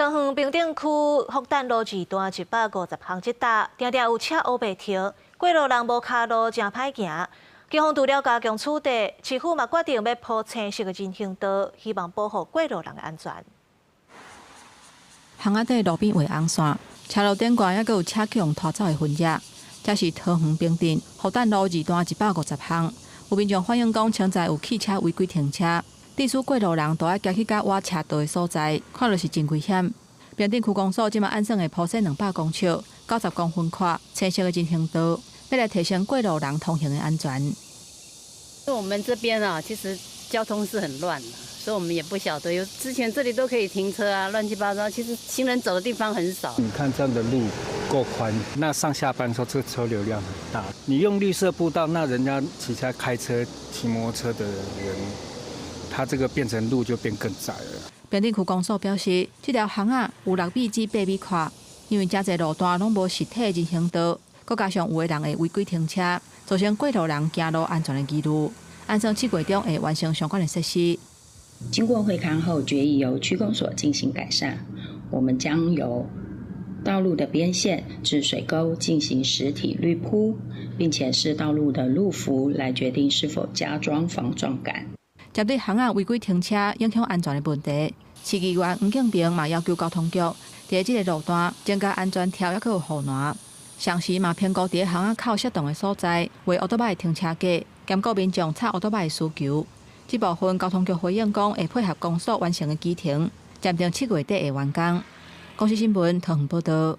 桃園平鎮區福誕路二段150號這搭，定定有車烏白停，過路人無跤路，誠歹行。警方除了加強取締，市府嘛決定欲鋪青色的人行道，希望保護過路人的安全。巷仔底路邊畫紅線，車路頂懸猶閣有車去予拖走的痕跡。這是桃園平鎮福誕路二段150巷，有民眾反映講，前載有汽車違規停車，致使過路人都愛行去較倚車道的所在，看落是真危險。平鎮區公所這馬按算會鋪設200公尺、90公分闊青色的人行道，欲來提升過路人通行的安全。我們這邊啊，其實交通是很亂的，所以我們也不曉得。有之前這裡都可以停車啊，亂七八糟。其實行人走的地方很少。你看這樣的路夠寬，那上下班時候這個車流量很大。你用綠色步道，那人家其他開車、騎摩托車的人，他這個變成路就變更窄了。平鎮區公所表示，這條巷仔有6米至8米闊，因為誠濟路段攏無實體人行道，閣加上有的人會違規停車，造成過路人行路安全的疑慮。按算7月中會完成相關的設施。經過會勘後，決議由區公所進行改善。我們將由道路的邊線至水溝進行實體綠鋪，並且視道路的路幅來決定是否加裝防撞桿。針對巷仔違規停車影響安全的問題，市議員黃敬平嘛要求交通局佇這个路段增加安全條，猶閣有護欄。同時嘛評估佇巷仔口適當的所在，畫烏多擺的停車格，兼顧民眾插烏多擺的需求。這部分交通局回應講，會配合公所完成的工程，暫定7月底會完工。公視新聞桃園報道。